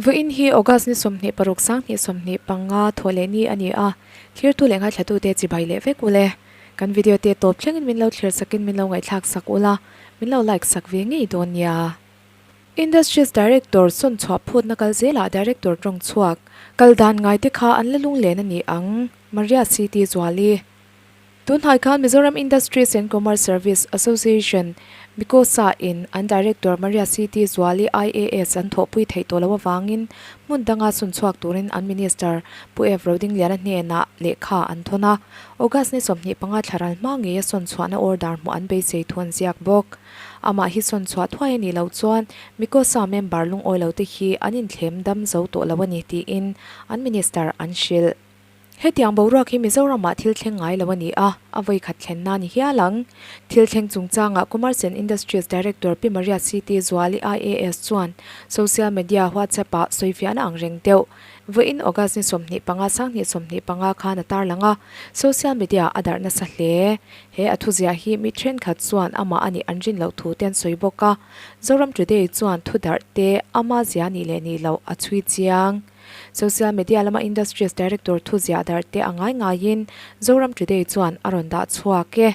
Vawiin hi August ni 26 2025 thawh leh ni a ni a, thirtu leh ngaithlatute chibai leh vek ule. Kan video te tawp thlengin min lo thlir sakin min lo ngaihthlak sak ula, min lo like sak ve ngei dawn nia. Industries Director sawn chhuah phutna kal zelah Director tawng chhuak kal dan ngai te kha an la lunglen a ni ang, Maria CT Zuali. Tunhnai khan Mizoram Industries and Commerce Service Association, MICOSA, in an Director Maria CT Zuali IAS an thawhpui theih tawh loh avangin hmun danga sun chhuak turin an Minister Pu F Rodingliana hnenah lehkha an thawn a. August ni 25 thlaral hma ngeia sawn chhuahna order hmuh an beisei thu an ziak bawk. Amah hi sawn chhuah thuai a nih loh chuan MICOSA member lungawi lote hi an inthlem dam zo tawh lo a ni tiin an Minister an hrilh. Hetiang boruak hi Mizoramah thil thleng ngai lo a ni a, a vawi khat thlen na ni hial ang. Thil thleng chungchangah Commerce and Industries Director Pi Maria CT Zuali IAS chuan social media WhatsApp-ah sawifiahna ang reng deuh vawiin August ni 25 2025 khan a tarlang a, social media a darh nasa hle. He a thuziah hi mi thenkhat chuan amah a nih an rin loh thu te an sawi bawk a, Zoram Today chuan thu darh te ama zia nih leh nih loh a chhui chiang. Social media lama Industries Director thu ziah darh te a ngai ngaiin Zoram Today chuan a rawn dah chhuak e.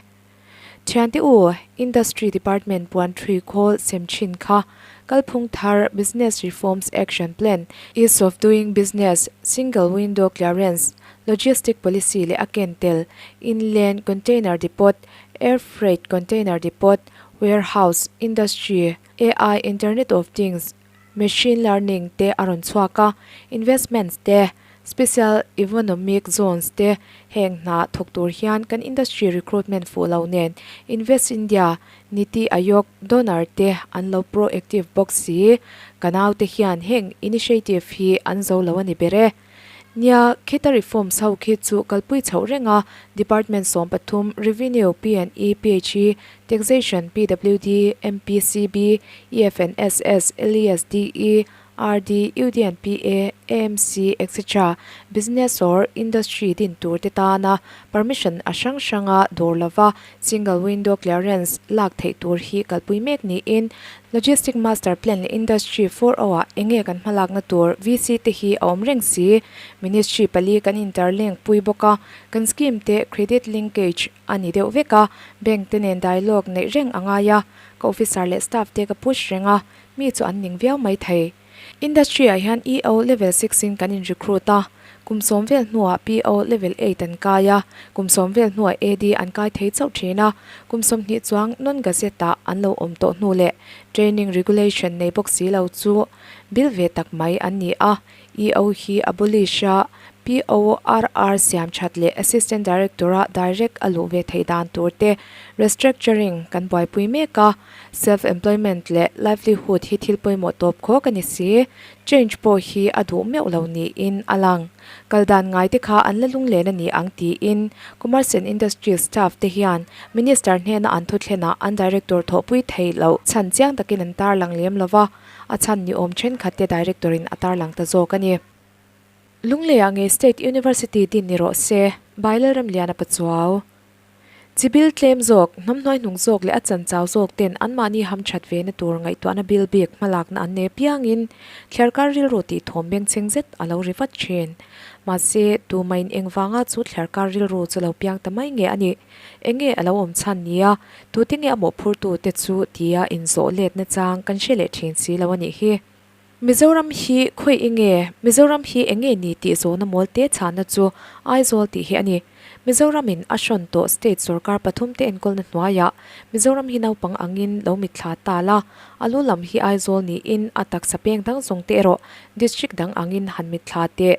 Thiante u, Industry Department puan thui khawl sem thin kha kalphung thar Business Reforms Action Plan, Ease of Doing Business, Single Window Clearance, Logistic Policy leh a ken tel Inland Container Depot, Air Freight Container Depot, Warehouse, Industry, AI, Internet of Things, Machine learning te a rawn chhuak a, investments te, special evonomic zones te heng hna thawk tur hian kan industry recruitment fuh lo nen Invest India, Niti Aayog, donor te an lo proactive bawk si. Ka naute hian heng initiative hi an zo lo a ni ber e. Nia, khita reforms ho khi chu kalpui chhoh reng a, Department 13, Revenue, P&E, PHE, Taxation, PWD, MPCB, EFNSS, LESDE, RD, UDNPA, AMC, etc. Business or Industry din tur te tana permission a hrang hranga dawr lova Single Window Clearance lak theih tur hi kalpui mek niin Logistic Master Plan leh Industry 4.0 ah enge kan hmalakna tur VC te hi a awm reng si. Ministry pali kan interlink pui bawk a, kan scheme te credit linkage a ni deuh vek a, bank te nen dialogue neih reng a ngai a, ka officer leh staff te ka push reng a, mi chu an ning viau mai thei. Industry ah hian EO level six in kan in recruit a, kum sawm vel hnuah PO level eight an kai a, kum sawm vel hnuah AD an kai thei chauh thin a, kum 20 chuang non gazette ah an lo awm tawh hnu leh training regulation nei bawk si lo chu bil ve tak mai an ni a, EO hi abolish a, PORR siam that leh Assistant Director a direct a luh ve theih dan tur te restructuring kan buaipui mek a. Self employment leh livelihood hi thil pawimawh tawp khawk a ni si. Change pawh hi a duh meuh lo niin a lang. Kal dan ngai te kha an la lunglen a ni ang tiin Commerce and Industries staff te hian Minister hnena an thuthlenah an Director thawhpui theih loh chhan chiang takin an tarlang lem lo va, a chhan ni awm thenkhat te Director in a tarlang ta zawk a ni. Lungleiah nge State University din ni rawh se, Bailalremliana Pachuau. Chibil tlem zawk, hnamhnuai hnung zawk leh a chanchau zawk ten anmahni hamthat ve na tur ngaihtuahna bil bik hmalakna an nei apiangin thliarkar rilru tih thawm bengchheng zet a lo ri vat thin. Mahse, tumain engvanga chu thliarkar rilru chu lo piang ta mai nge a nih? Enge a lo awm chhan nia? Tute nge a mawhphurtu te chu tia inzawh let nachang kan hre leh thin si lo a nih hi. Mizoram hi khawi i nge? Mizoram hi eng nge ni tih zawhna mawl te chhahna chu Aizawl tih hi a ni. Mizoram in a hrawn tawh state sorkar pathum te enkawlna hnuaiah Mizoram hi naupang angin lo mitthla ta la, a lu lam hi Aizawl niin a taksa peng dang zawng te erawh district dang angin han mitthla teh.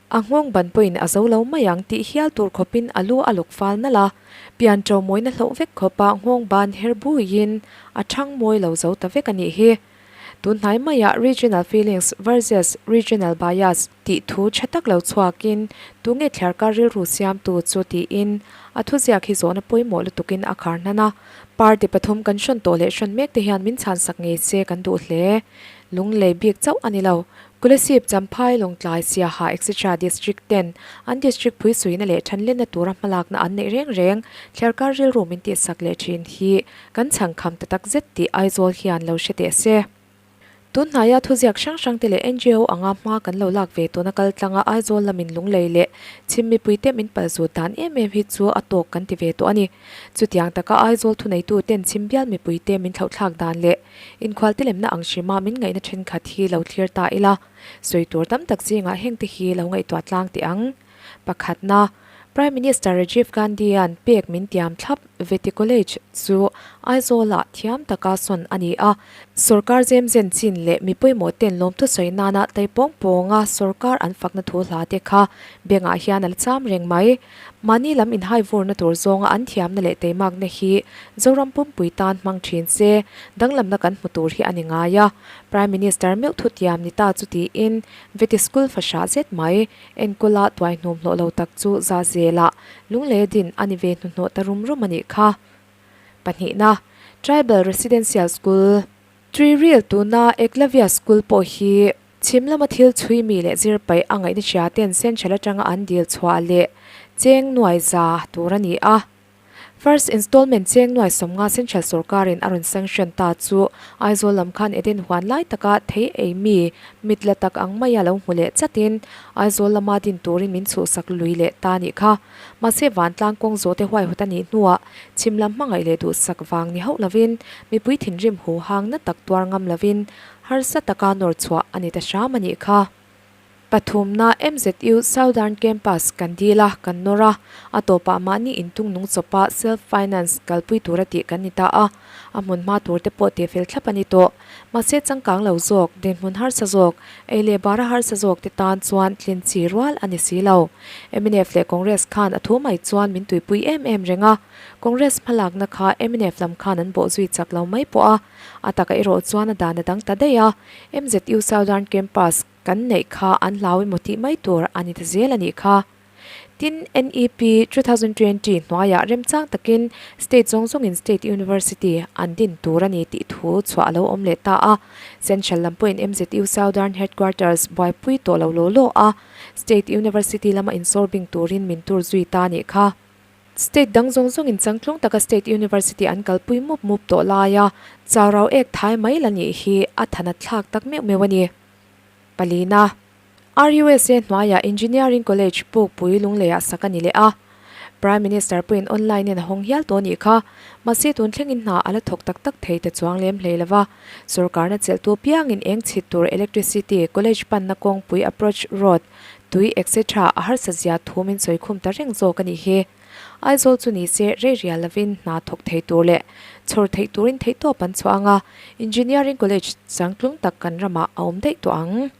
A nghawng ban pawhin a zo lo mai ang tih hial tur khawpin a lu a luk fal nalh a, pian ṭo mawina hloh vek khawpa nghawng ban her buiin a ṭhang mawi lo zo ta vek a nih hi. Tunhnai maiah Regional Feelings versus Regional Bias tih thu tha tak lo chhuakin tunge thliarkar rilru siamtu chu tiin a thuziak hi zawhna pawimawh lutukin a khar hnan a. Party pathum kan hrawn tawh leh hrawn mek te hian min chhansak ngei se kan duh hle. Lunglei bik chauh a ni lo. Kolasib, Champhai, Lawngtlai, Siaha etc. District ten an district phuisuina leh thanlenna tura hmalakna an neih reng reng thliarkar rilru min tihsak leh thin hi kan chhangkham ta tak zet tih Aizawl hian lo hre teh se. Tun hnaia thuziak hrang hrangte leh ngo anga hma kan lo lak ve tuna kal tlanga Aizawl lamin lunglei leh chhim mipuite min palzut dan em em hi chu a tawk kan ti ve tawh a ni. Chutiang taka Aizawl thuneituten chhim bial mipuite min thlauhthlak dan leh inkhualte lemna ang hrima min ngaihna thenkhat hi lo thlir ta ila, sawi tur tam tak zingah hengte hi lo ngaihtuah tlang teh ang. Pakhatna, Prime Minister Rajiv Gandhi-a'n pek min tiam thlap Veti College chu Aizawl-ah thiam taka sawn a ni a. Sorkar zemzen chin leh mi pawimawh ten lawmthu sawi nana tai pawng pawnga sorkar an fakna thu hla te kha bengah hian a la cham reng mai. Mahni lam inhai vurna tur zawnga an thiamna leh teimakna hi Zoram pumpui tan hmang thin se danglamna kan hmu tur hi a ni ngai a. Prime Minister meuh thu tiam ni ta chu tiin Veti School fahrah zet mai Enkawla tuai hnum hlawh lo tak chu za zelah lunglei a din a ni ve hnuhnawh ta rum rum a nih kha. Pahnihna, Tribal Residential School, Tuirial tuna Eklavya School pawh hi chhim lama thil chhui mi leh zir paih a ngaihna hria ten Central atanga an dil chhuah leh cheng nuai za tur a ni a. First installment cheng nuai 50 Central sorkarin a rawn sanction ta chu Aizawl lam khan Eden huan lai taka thei ei mi mit la tak ang maia lo hmu leh chatin Aizawl lama din turin min chhuhsak lui leh ta nih kha. Mahse vantlang kawng zawhte huaihawt a nih hnuah chhim lam hmangaih leh duhsak vang ni hauh lovin mipui thinrim huhang na tak tuar ngam lovin harsa taka nawr chhuah a ni ta hram a nih kha. Pathumna MZU Southern Campus kan dil a, kan nawr a, a tawpah mahni intung nung chawpa self finance kalpui tura tih kan ni ta a, a hmun hma tur te pawh tih fel thlap a ni tawh. Mahse changkang lo zawk, dinhmun harsa zawk, ei leh bara harsa zawk te tan chuan tlin chi rual a ni si lo. Mnf leh Congress khan a thu mai chuan min tuipui em em reng a, Congress hmalakna kha mnf lam khan an bawhzui chak lo mai pawh a, a taka erawh chuan a dan a dang ta daih a, MZU Southern Campus kan neih kha an hlau emaw tih mai tur a ni ta zel a nih kha. Tin, NEP 2020 hnuaiah remchang takin state zawng zawngin state university an din tur a ni tih thu chhuah a lo awm leh ta a. Central lam pawhin MZU Southern Headquarters buaipui tawh lo law law a, state university lama insawr bing turin min tur zui ta a nih kha. State dang zawng zawngin changtlung taka State University an kalpui mup mup tawh laia chaurau ek thai mai la nih hi a thanat thlak tak meuh meuh a ni. Palina, RUSA hnuaiah Engineering College Pukpui Lungleiah sak a ni leh a. Prime Minister pawhin online in a hawng hial tawh nih kha. Mahse tun thlengin hna a la thawk tak tak thei ta chuang lem hlei lova. Sorkarna chelhtu piangin eng chhit tur electricity, college panna kawngpui approach road, tui etc a harsa zia thu min sawi khum ta reng zawk a nih hi. Aizawl chu ni se rei rial lovin hna thawk thei tur leh chhawr theih turin theihtawp an chhuah ang a, Engineering College changtlung tak kan ramah a awm daih tawh ang.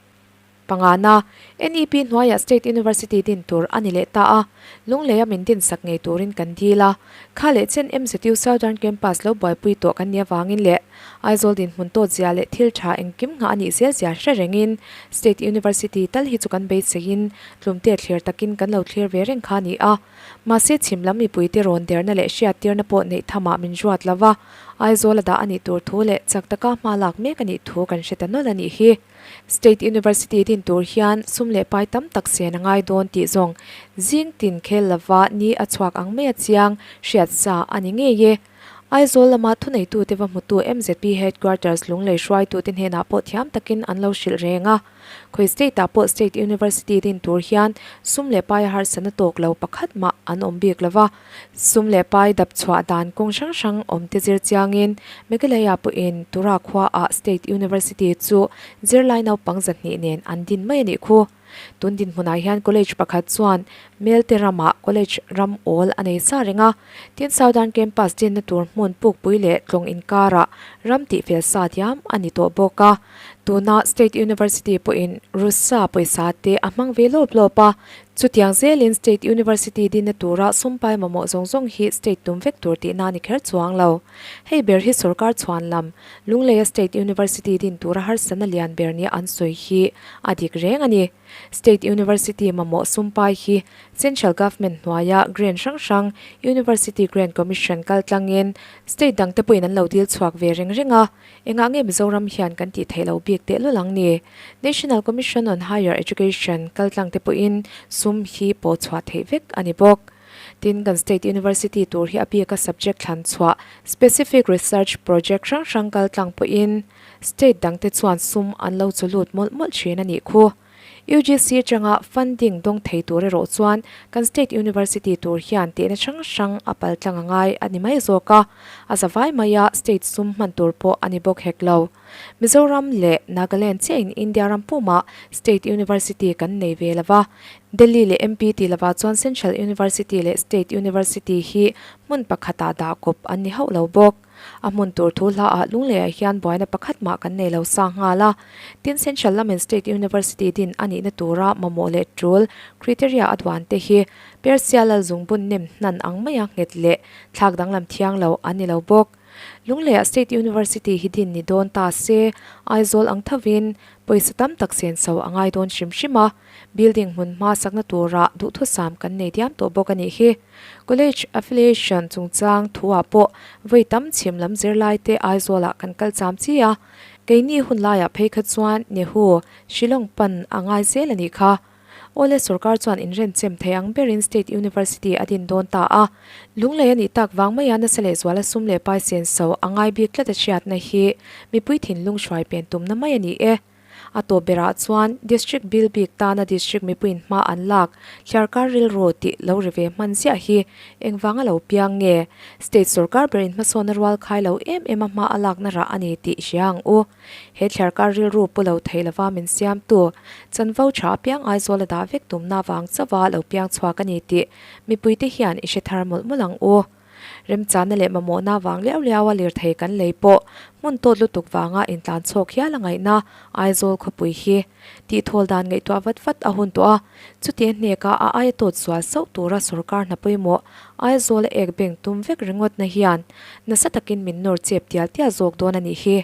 Pangana, NEP hnuaiah State University din tur a ni leh ta a, Lungleia min dinsak ngei turin kan dil a, kha leh chen MZU Southern Campus lo buaipui tawh kan nih avangin leh Aizawl dinhmun tawt zia leh thil tha engkim nghah a nih zel zia hre rengin State University tal hi chu kan beiseiin tlumte thlir takin kan lo thlir ve reng kha a ni a. Mahse chhim lam mipuite rawn derna leh hriattirna pawh neih thamah min ruat lo va, Aizawl a dah a nih tur thu leh chak taka hma lak mek a nih thu kan hre ta nawlh a nih hi. State University din tur hian sum leh pai tam tak sen a ngai dawn tih zawng zing tin khel lova ni a chhuak ang mai a chiang hriat sa a ni ngei e. Aizawl lama thuneitute va hmutu MZP Headquarters Lunglei hruaitute hnenah pawh thiam takin an lo hrilh reng a. Khawi state-ah pawh State University din tur hian sum leh paia harsatna tawk lo pakhat mah an awm bik lo va. Sum leh pai dap chhuah dan kawng hrang hrang awmte zir chiangin Meghalaya pawhin Tura khuaah State University chu zirlai naupang 200 nen an din mai a nih khu. Tun dinhmunah hian college pakhat chuan Melte ramah college ram awl a nei sa reng a, tin Southern Campus dinna tur hmun pukpui leh tlawng inkarah ram tihfel sa diam a ni tawh bawk a. Tuna State University pawhin Russa pawisa te a hmang ve lawp lawp a, chutiang zelin State University dinna tura sumpai mamawh zawng zawng hi state tum vek tur tihna a ni kher chuang lo. Hei ber hi sorkar chhuan lam Lungleia State University din tura harsatna lian ber nia an sawi hi a dik reng a ni. State University mamawh sumpai hi Central Government hnuaia grant hrang hrang University Grant Commission kal tlangin state dangte pawhin an lo dil chhuak ve reng reng a, engah nge Mizoram hian kan tih theih loh bik tehlul ang ni? National Commission on Higher Education kal tlangte pawhin sum hi pawh chhuah theih vek a ni bawk. Tin, kan State University tur hi a bika subject thlan chhuah, specific research project hrang hrang kal tlang pawhin state dangte chuan sum an lo chu lut mawlh mawlh thin a nih khu. UGC atanga funding dawng thei tur erawh chuan kan State University tur hian tehna hrang hrang a pal tlang a ngai a ni mai zawk a, a za vai maia state sum hman tur pawh a ni bawk hek lo. Mizoram leh Nagaland chiahin India ram pumah State University kan nei ve lo va, Delhi leh MP tih lovah chuan Central University leh State University hi hmun pakhatah dah kawp an ni hauh lo bawk. A hmun tur thu hlaah Lungleiah hian buaina pakhat mah kan nei lo sa nghal a. Tin, Central lamin State University din a nihna tura mamawh leh tul, criteria, a duan te hi Persia lal zungbun nem hnan ang maia nghet leh thlak danglam thiang lo an ni lo bawk. Lungleiah State University hi din ni dawn ta se, Aizawl ang thovin pawisa tam tak senso a ngai dawn hrim hrim a, building hmun hma sakna turah duhthusam kan nei diam tawh bawk a nih hi. College affiliation chungchang thuah pawh vawi tam chhim lam zirlaite Aizawlah kan kal cham chi a, keini hun laiah phei kha chuan Nehu, Shillong pan a ngai zel a nih kha. Awle sorkar chuan inrenchem thei ang berin State University a din dawn ta a, Lunglei a nih tak vang maia nasa leh zuala sum leh pai senso a ngai bik tlat a hriatna hi mipui thinlung hruai pen tumna mai a ni e. A tawp berah chuan District bill bik tana District mipuiin hma an lak thliarkar rilru tih lo ri ve hman ziah hi engvanga lo piang nge? State sorkar berin hmasawnna rual khai lo em em a hma a lakna rah a ni tih hria ang u. He thliarkar rilru pu lo thei lova min siamtu chanvo tha apiang Aizawl a dah vek tumna vang chauha lo piang chhuak a ni tih mipuite hian i hre thar mawlh mawlh ang u. Remchana leh mamawhna vang liau liaua lirthei kan lei pawh hmun tawt lutuk vanga intlan chhawk hial a ngaihna Aizawl khawpui hi tihthawl dan ngaihtuah vat vat a hun tawh a, chuti a hneka a aia tawt zual sauh tura sorkar hna pawimawh Aizawl a ek beng tum vek ringawtna hian nasa takin min nawr chep tial tial zawk dawn a nih hi.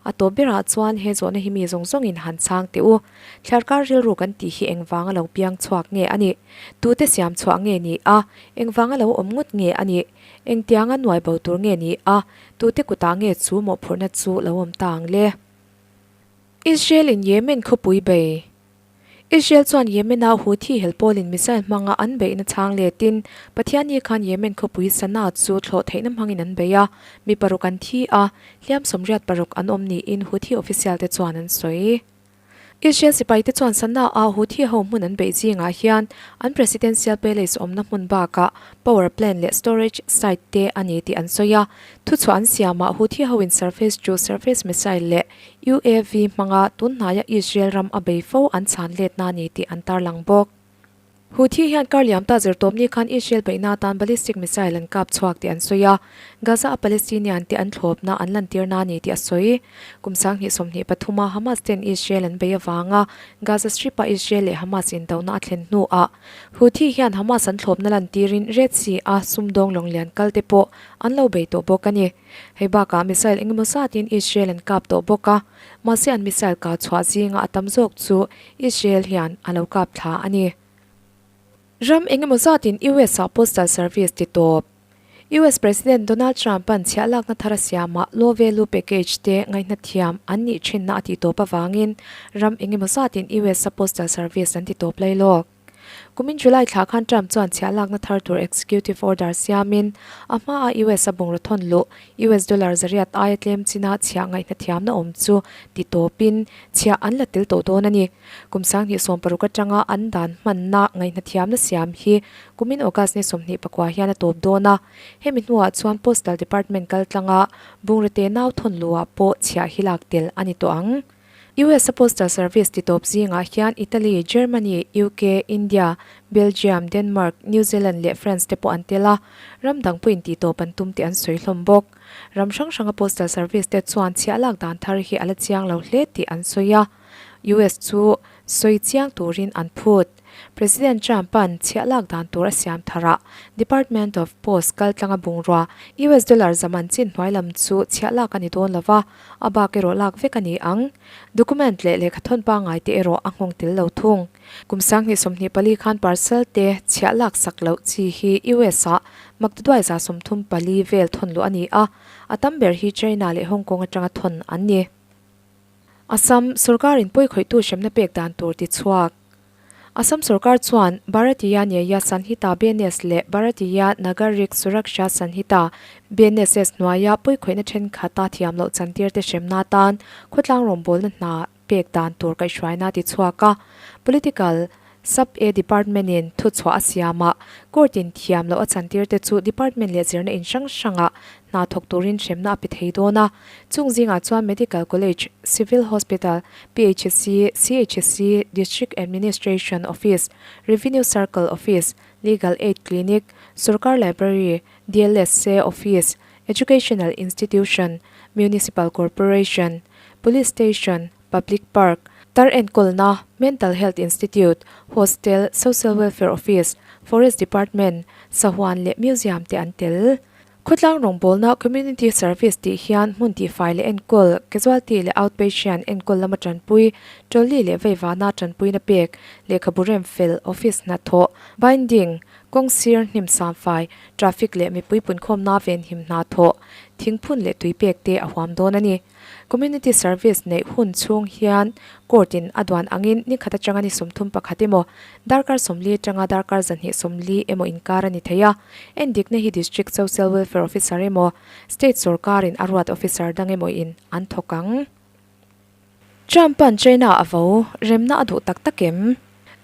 A tawp berah chuan he zawhna hi mi zawng zawngin han chhang teh u. Thlarkar rilru kan tih hi engvanga lo piang chhuak nge a nih? Tute siam chhuah nge ni a? Engvanga lo awm ngawt nge a nih? Engtianga nuai bo tur nge ni a? Tute kutah nge chu mawhphurhna chu lo awm ta ang le? Israel in Yemen khawpui bei. Israel chuan Yemen-a Houthi helpawlin missile hmanga an beihna chhang letin Pathianni khan Yemen khawpui Sanaa chu thlawh theihna hmangin an bei a, mi paruk an thi a, hliam 86 an awm niin Houthi official te chuan an sawi. Israel sipaite chuan Sanaa-a Houthi ho hmun an beih zingah hian an presidential palace awmna hmun bakah power plant leh storage site te a ni tih an sawi a, thuchhuah an siamah Houthi hoin surface to surface missile leh UAV hmanga tun hnaia Israel ram a bei fo an chhan letna a ni tih an tarlang bawk. Houthi hian kar liam ta zirtawpni khan Israel beihna atan ballistic missile an kap chhuak tih an sawi a, Gaza a Palestinian te an thlawpna an lantirna a ni tih a sawi. Kum 2023 a Hamas ten Israel an bei avanga Gaza Strip a Israel leh Hamas indona a thlen hnuah Houthi hian Hamas an thlawpna lantirin Red Sea a sumdawng lawng lian kal te pawh an lo bei tawh bawk a ni. Hei bakah missile engemaw zatin Israel an kap tawh bawk a, mahse an missile kah chhuah zinga a tam zawk chu Israel hian a lo kap thla a ni. Ram engemaw zatin US ah postal service ti tawp. US President Donald Trump-a'n chhiah lakna thar a siamah low value package te ngaihna thiam an nih thinna a tih tawp avangin ram engemaw zatin US a postal service an ti tawp lai lawk. Kumin July thla khan Trump chuan chhiah lakna thar tur executive order siamin a hmaa US a bungraw thawn luh US dollar zariat aia tlem china chhiah ngaihna thiamna awm chu ti tawpin chhiah an la tel tawh dawn a ni. Kum 2016 atanga an dan hmanna ngaihna thiamna siam hi kumin August ni 24 hian a tawp dawn a, hemi hnuah chuan Postal Department kaltlanga bungraw tenau thawn luhah pawh chhiah hi lak tel a ni tawh ang. US a postal service ti tawp zingah hian Italy, Germany, UK, India, Belgium, Denmark, New Zealand leh France te pawh an tel a, ram dang pawhin tih tawp an tum tih an sawi hlawm bawk. Ram hrang hranga postal service te chuan chhiah lak dan thar hi a la chiang lo hle tih an sawi a, US chu sawi chiang turin an phut. President Trump-a'n chhiah lak dan tur a siam tharah Department of Post kaltlanga bungrua US dollar zaman chin hnuai lam chu chhiah lak a ni dawn lo va, a bak erawh lak vek a ni ang. Document leh lehkha thawn pangngai te erawh a nghawng tel lo thung. Kum 2024 khan parcel te chhiah lak sak loh chi hi US ah maktaduai 34 vel thawn luh a ni a, a tam ber hi China leh Hong Kong atanga thawn an ni. Assam sorkarin pawikhawihtu hremna pek dan tur ti chhuak. Assam sorkar chuan Bharatiya Nyaya Sanhita, BNS, leh Bharatiya Nagarik Suraksha Sanhita, BNSS, hnuaia pawikhawihna thenkhat a thiam loh chantir te hremna atan khawtlang rawngbawlna hna pek dan tur kaihhruaina ti chhuak a. Political Sub-A Department-in thuchhuah a siam a, court-in thiam loh a chantir te chu department leh zirna in hrang hrangah hna thawk turin hremna a pe thei dawn a. Chung zingah chuan Medical College, Civil Hospital, PHC, CHC, District Administration Office, Revenue Circle Office, Legal Aid Clinic, Sorkar Library, DLSA Office, Educational Institution, Municipal Corporation, Police Station, Public Park, Tar enkawlna, Mental Health Institute, Hostel, Social Welfare Office, Forest Department, Sahuan leh Museum te an tel. Khawtlang rawngbawlna Community Service tih hian hmun tihfai leh enkawl, casualty leh outpatient enkawl lama tanpui, trolley leh veivana tanpuina pek, lehkhabu rem fel, office hnathawh, binding, kawng sir hnim samfai, traffic leh mipui punkhawmna venhim hna thawh, thingphun leh tui pek te a huam dawn a ni. Community Service neih hun chhung hian Court in a duan angin ni khat atanga ni 31 emaw, darkar 40 atanga darkar 240 emaw inkar a ni thei a. Endikna hi District Social Welfare Officer emaw, State sawrkarin a ruat officer dang emaw in an thawk ang. Trump-a'n China a vo, remna a duh tak tak em?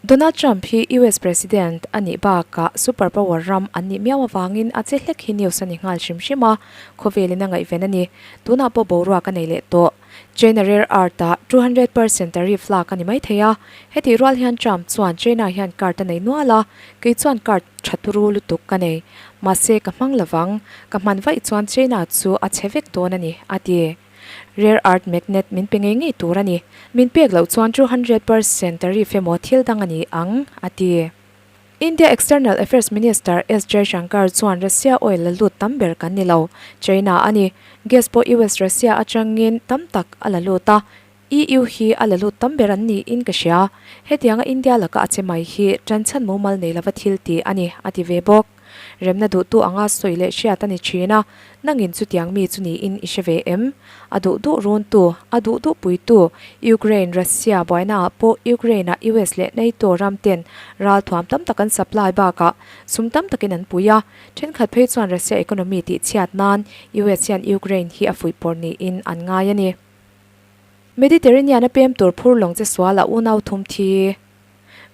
Donald Trump hi US President a nih bakah super power ram an nih miau avangin a che hlek hi news a ni nghal hrim hrim a, khawvelin a ngaihven a ni. Tunah pawh boruak a nei leh tawh. China rare earth-ah 200% tariff lak a ni mai thei a, hetih rual hian Trump chuan China hian card a nei nual a, kei chuan card tha turu lutuk ka nei. Mahse ka hmang lovang, ka hman vaih chuan China chu a chhe vek dawn a ni, a ti. Rare earth magnet min pe ngei ngei tur a ni. Min pek loh chuan 200% tariff emaw thil dang a ni ang, a ti. India External Affairs Minister S Jaishankar chuan Russia oil la lut tam ber kan ni lo, China a ni. Gas pawh US-Russia atangin tam tak a la lut a, EU hi a la lut tam ber an niin ka hria. Hetianga India laka a che mai hi tanchhan mumal nei lova thil ti a ni, a ti ve bawk. Remna duhtu anga sawi leh hriat a ni thin a, nangin chutiang mi chu niin i hre ve em? A duh duh runtu, a duh duh puitu, Ukraine, Russia buainaah pawh Ukraine-ah US leh NATO ram ten ralthuam tam tak an supply bakah sum tam takin an pui a, thenkhat phei chuan Russia economy tihchhiat nan US hian Ukraine hi a fuihpawr niin an ngai a ni. Mediterranean-a pem tur phur lawng che sualah unau thum thi.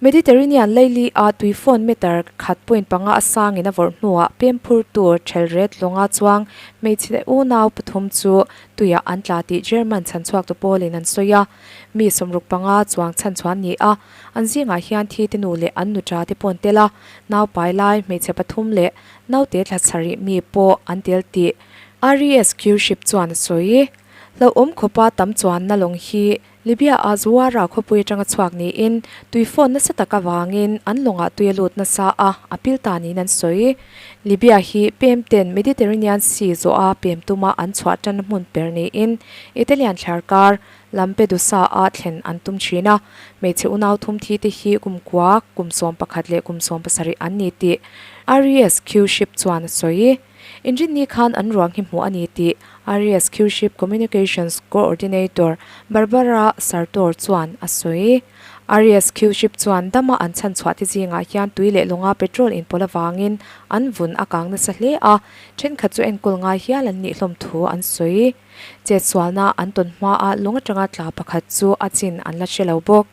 Mediterranean leili a tui phone meter khat point panga a sangin a vawrh hnuah pem phur tur ṭhel ret lawnga chuang hmeichhe leh unau pathum chu tuiah an tla tih German chhanchhuaktu pawlin an sawi a. Mi 65 chuang chhanchhuah an ni a, an zingah hian thi te nu leh an nuṭa te pawh an tel a, naupai lai hmeichhe pathum leh naute thla sarih mi pawh an tel tih RESQ ship chuan a sawi. Hlauhawm khawpa tam chuanna lawng hi Libya-a Zuwara khawpui atanga chhuak niin tui fawn nasa tak avangin an lawngah tui a lut nasa a, a pil ta niin an sawi. Libya hi pem ten Mediterranean Sea zawha pem tuma an chhuah tanna hmun per niin Italian thlarkar Lampedusa-a thlen an tum thin a. Hmeichhe unau thum thi te hi kum kua, kum 11 leh kum 17 an ni tih RESQ ship chuan a sawi. Inrinni khan an ruang hi hmuh a ni tih RESQ Ship Communications Coordinator Barbara Sartor chuan a sawi. RESQ Ship chuan dama an chhanchhuah te zingah hian tui leh lawnga petrol inpawlh avangin an vun a kang nasa hle a, thenkhat chu enkawl ngai hial an nih hlawm thu an sawi. Chetsualna an tawn hmaa lawng atanga tla pakhat chu a chin an la hre lo bawk.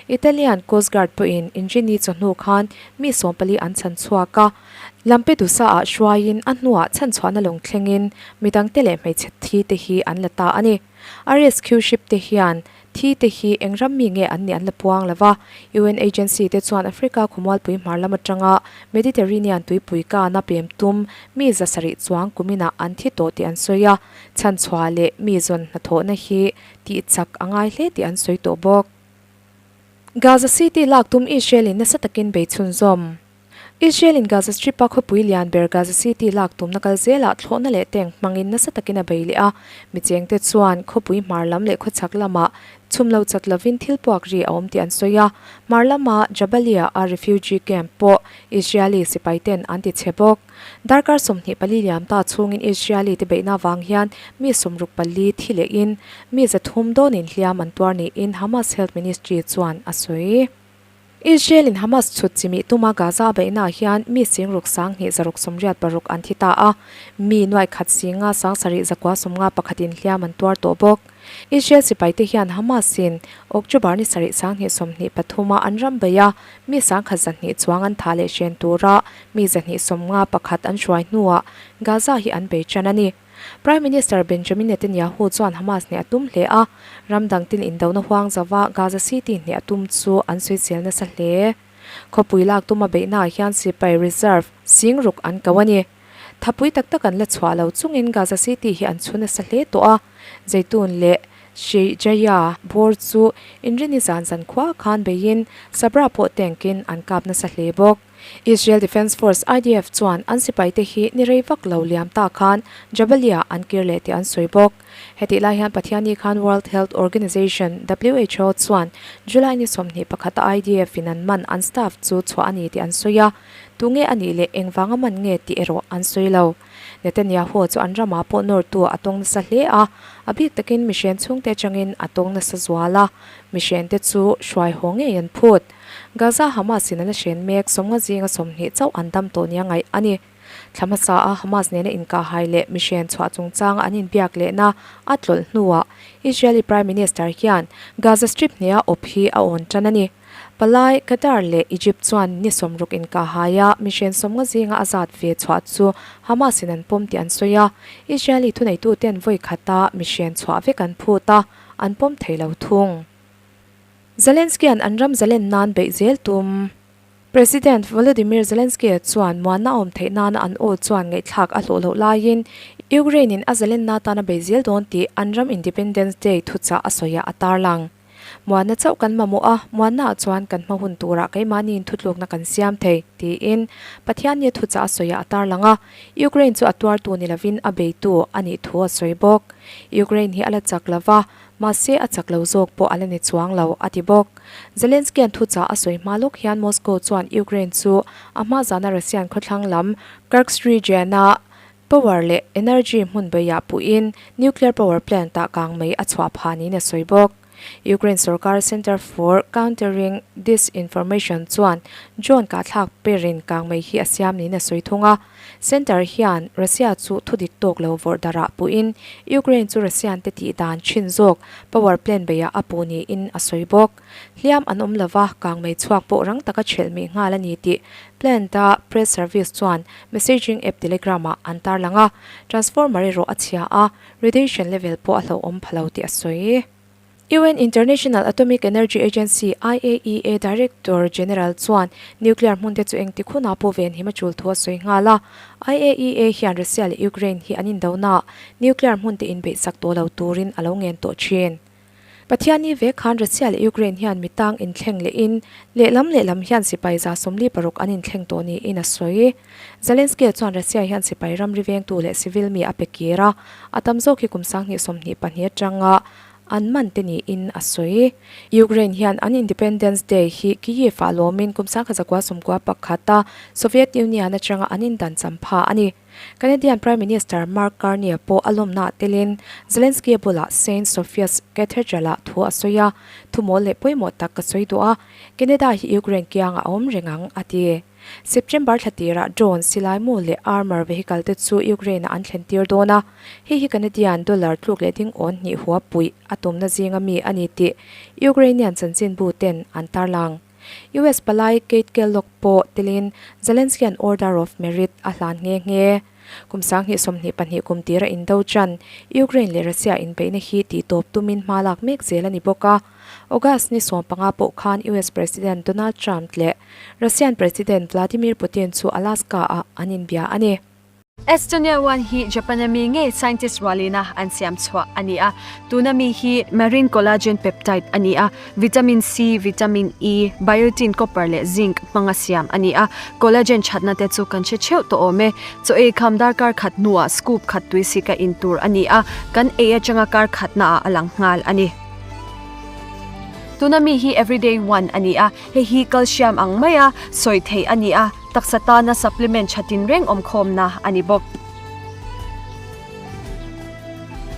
Italian Coast Guard pawhin Inrini chawhnu khan mi 14 an chhan chhuak a, Lampedusa-ah hruaiin a hnuah chhanchhuahna lawng thlengin midangte leh hmeichhe thi te hi an la ta a ni. RSQ ship te hian thi te hi eng ram mi nge an nih an la puang lo va, UN agency te chuan Africa khawmualpui hmar lam atanga Mediterranean tuipui kana pem tum mi 700 chuang kuminah an thi tawh tih an sawi a, chhanchhuah leh mi zawn hnathawhna hi tih chak a ngai hle tih an sawi tawh bawk. Gaza City lak tum Israel-in nasa takin bei chhunzawm. Israel-in Gaza Strip-a khawpui lian ber Gaza City lak tumna kal zelah thlawhna leh tank hmangin nasa takin a bei leh a. Michengte chuan khawpui hmar lam leh khawchhak lamah chhum lo chat lovin thil puak ri a awm tih an sawi a. Hmar lama Jabalia-a refugee camp pawh Israeli sipaiten an ti chhe bawk. Darkar 24 liam ta chhungin Israeli te beihna avang hian mi 64 thi lehin mi 300 dawnin hliam an tuar niin Hamas Health Ministry chuan a sawi. Israel-in Hamas chhut chimih tuma Gaza a beihnaah hian mi singruk 20 686 an thi ta a, mi nuaih khat singa 7,000 zakua 50 pakhatin hliam an tuar tawh bawk. Israel sipaite hian Hamas-in October ni sarih 20 23 a an ram beih a, mi 1,200 chuang an thah leh hren tura mi 251 an hruai hnuah Gaza hi an bei tan a ni. Prime Minister Benjamin Netanyahu chuan Hamas hneh a tum hle a, ram dang tin indona huang zauva Gaza City hneh a tum chu an sawisel nasa hle. Khawpui lak tuma beihnaah hian sipai reserve singruk an ko a ni. Thapui tak tak an la chhuah lo chungin Gaza City hi an chhu nasa hle tawh a, Zeitun leh Sheikh Jaya bawr chu inrini zan zan khua khan beiin Sabra pawh tank in an kap nasa hle bawk. Israel Defense Force, IDF, chuan an sipaite hi ni rei vak lo liam ta khan Jabalia an kir leh tih an sawi bawk. Hetih lai hian Pathianni khan World Health Organization, who, chuan July ni 21 a IDF in an man an staff chu chhuah a ni tih an sawi a, tunge a nih leh engvanga man nge tih erawh an sawi lo. Netanyahu chu an ramah pawh nawrtu a tawng nasa hle a, a bik takin mihren chhungte atangin a tawng nasa zual a, mihrente chu hruai haw ngei an phut. Gaza Hamas in an la hren mek, 50 zinga 20 chauh an dam tawh nia ngaih a ni. Thla hmasa a Hamas nena inkahhai leh mihren chhuah chungchanga an inbiak lehna a tlawlh hnuah Israeli Prime Minister hian Gaza Strip hneha awp hi a awn tan a ni. Palai, Qatar leh Egypt chuan ni 60 inkahhai a mihren 50 zinga a zat ve chhuah chu Hamas in an pawm tih an sawi a, Israeli thuneituten vawi khata mihren chhuah vek an phut a, an pawm thei lo thung. Zelensky-a'n an ram zalen nan beih zel tum. President Volodymyr Zelensky-a chuan muanna a awm theih nana an aw chuan ngaihthlak a hlawh loh laiin Ukraine-in a zalenna atan a bei zel dawn tih an ram Independence Day thuchah a sawiah a tarlang. Muanna chauh kan mamawh a, muannaah chuan kan hma hun turah keimahniin thutlukna kan siam thei, tiin Pathiannia thuchah a sawiah a tarlang a, Ukraine chu a tuartu ni lovin a beitu a nih thu a sawi bawk. Ukraine hi a la chak lo va, Mahse, a chak lo zawk pawh a la ni chuang lo, a ti bawk. Zelensky-a'n thuchah a sawi hma lawk hian Moscow chuan Ukraine chu a hma zana Russian khawthlang lam Kursk region-a power leh energy hmun beiah puhin nuclear power plant-ah kang mai a chhuah phah niin a sawi bawk. Ukraine sorkar Center for Countering Disinformation chuan drone kahthlak perin kang mai hi a siam niin a sawi thung a. Center hian Russia chu thudik tawk lo vawrh darah puhin Ukraine chu Russian te tih dan thin zawk power plant beiah a puh niin a sawi bawk. Hliam an awm lova, kangmei chhuak pawh rang taka chhelh mih nghal a ni tih plant-a press service chuan messaging app Telegram-ah an tarlang a, transformer erawh a chhia a, radiation level pawh a hlauhawm pha lo tih a sawi. UN International Atomic Energy Agency, IAEA, Director General chuan nuclear hmunte chu engtik hunah pawh venhim a tul thu a sawi nghal a. IAEA hian Russia leh Ukraine hi an indonaah nuclear hmunte inbeihsak tawh lo turin a lo ngen tawh thin. Pathianni vek khan Russia leh Ukraine hian mi tang inthleng lehin lehlam lehlam hian sipai 46 an inthleng tawh niin a sawi. Zelensky-a chuan Russia hian sipai ramri vengtu leh civil mi a pe kir a, a tam zawk hi kum 2022 atanga an man te niin a sawi. Ukraine hian an Independence Day hi Kyiv-ah lawmin kum 1991 a Soviet Union atanga an indan cham pha a ni. Canadian Prime Minister Mark Carney-a pawh a lawmnaah telin Zelensky-a bulah Saint Sophia's Cathedral-ah thu a sawi a, Thumawl leh pawimawh tak ka sawi duh a, Canada hi Ukraine kiangah a awm reng ang, a ti. September thla tirah drone, silaimu leh armour vehicle te chu Ukraine-ah an thlen tir dawn a, hei hi Canadian dollar tluk leh ding awn hnih hua puih a tumna zinga mi a ni tih Ukrainian chanchinbu ten an tarlang. US palai Keith Kellogg pawh telin Zelensky-a'n Order of Merit a hlan nghe nghe. Kum 2022 kum tira indo chan Ukraine leh Russia inbeihna hi tihtawp tumin hma lak mek zel a ni bawk a. August ni 15 pawh khan US President Donald Trump leh Russian President Vladimir Putin chu Alaska-ah an inbia a ni. Estonia one hi Japan-a mi ngei scientist rualina an siam chhuah a ni a. Tuna mi hi marine collagen peptide a ni a, vitamin C, vitamin E, biotin, copper leh zinc hmanga siam a ni a. Collagen thatna te chu kan hre theuh tawh awm e. Chaw ei kham darkar khat hnuah scoop khat tui sika in tur a ni a, kan ei atanga kar khatnaah a lang nghal a ni. Tuna mi hi everyday one a ni a, hei hi calcium ang maia sawi theih a ni a, taksa tana supplement tha tinreng awmkhawmna a ni bawk.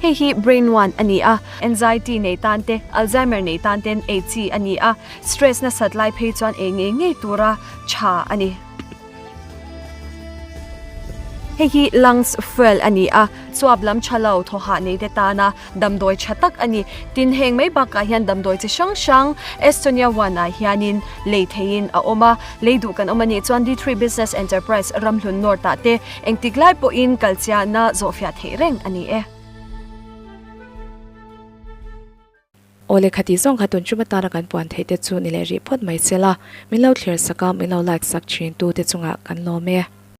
Hei hi Brain One a ni a, anxiety nei tan te, Alzheimer nei tan ten ei chi a ni a, stress nasat lai phei chuan ei ngei ngei tura tha a ni. Hei hi Lungs Fuel a ni a, chuap lam tha lo thaw hah nei te tana damdawi tha tak a ni. Tin, heng mai bakah hian damdawi chi hrang hrang Estonia One ah hianin lei theihin a awm a, lei duh kan awm a nih chuan D3 Business Enterprise Ramhlun North ah te engtik lai pawhin kalchiahna zawhfiah theih reng a ni e. Aw lehkha tih zawng kha tun tum atana kan puan theih te chu ni leh rih phawt mai se la, min lo thlir sak a, min lo like sak thin tu te chungah kan lawm e.